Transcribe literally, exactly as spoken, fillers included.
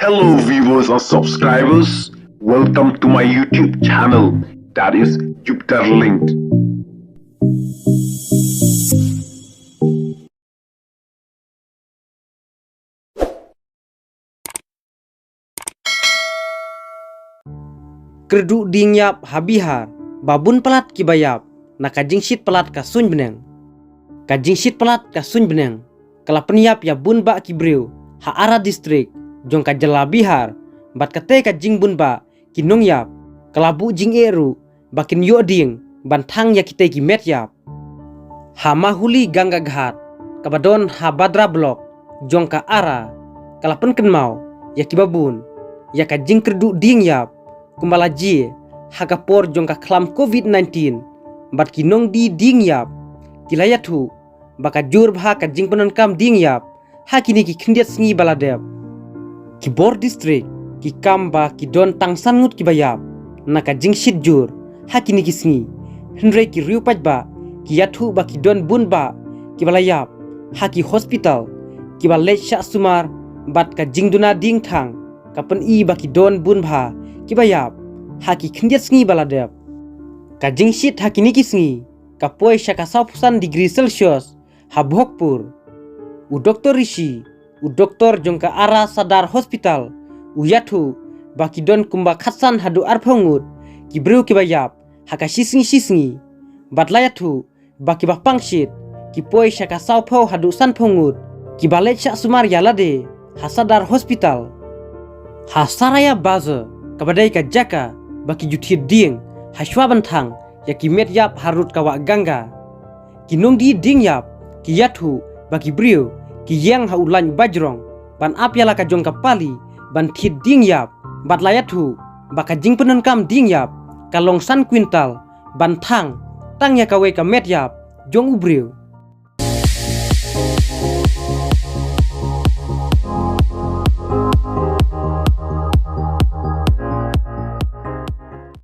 Hello, viewers and subscribers. Welcome to my YouTube channel, that is Jupiter Linked. Kyrduh dieng ïap ha Bihar, ba bun palat kiba ïap na ka jingshit palat ka suiñ bneng. Ka jingshit palat ka suiñ bneng ka la pynïap ïa bun bah ki briew ha Ara District jong ka jylla Bihar, bad katei ka jingbun bah ki nongïap ka la buh jingeh ruh ba kin ïoh dieng ban thang ïa kitei ki met ïap. Ha Mahuli Ganga Ghat, kaba don ha Badra Block jong ka Ara, ka la pynkynmaw ïa kiba bun ïa ka jingkyrduh dieng ïap kumba la jia ha ka por jong ka khlam covid nineteen, bad ki nongdie dieng ïap ki la ïathuh ba ka jur bha ka jingpyndonkam dieng ïap ha kine ki khyndiat sngi ba la dep. Ki bor district ki kam ba ki don tang san ngut kiba ïap na ka jingshit jur ha kine ki sngi, hynrei ki riew paidbah ki ïathuh ba ki don bun bah kiba la ïap ha ki hospital kiba leit shah sumar, bad ka jingduna dieng thang ka pyni ba ki don bun bha kiba ïap ha ki khyndiat sngi ba la dep. Ka jingshit ha kine ki sngi ka poi sha ka sawphew san degree Celsius ha Bhogpur. U Doktor Rishi, u doktor jong ka Ara Sadar Hospital, u ïathuh ba ki don kumba khatsan haduh arphew ngut ki briew kiba ïap ha ka shisngi shisngi, bad la ïathuh ba kiba pang shit ki poi sha ka sawphew haduh sanphew ngut kiba leit shah sumar ïa lade ha Sadar Hospital. Ha Saraya Bazar, kaba dei ka jaka ba ki ju thied dieng ha shuwa ban thang ïa ki met ïap harud ka wah Ganga, ki nongdie dieng ïap ki ïathuh ba ki briew ki ïeng ha u lain u bajrong ban ap ïa la ka jong ka pali ban thied dieng ïap, bad la ïathuh ba ka jingpyndonkam dieng ïap ka long san kwintal ban thang tang ïa kawei ka met ïap jong u briew.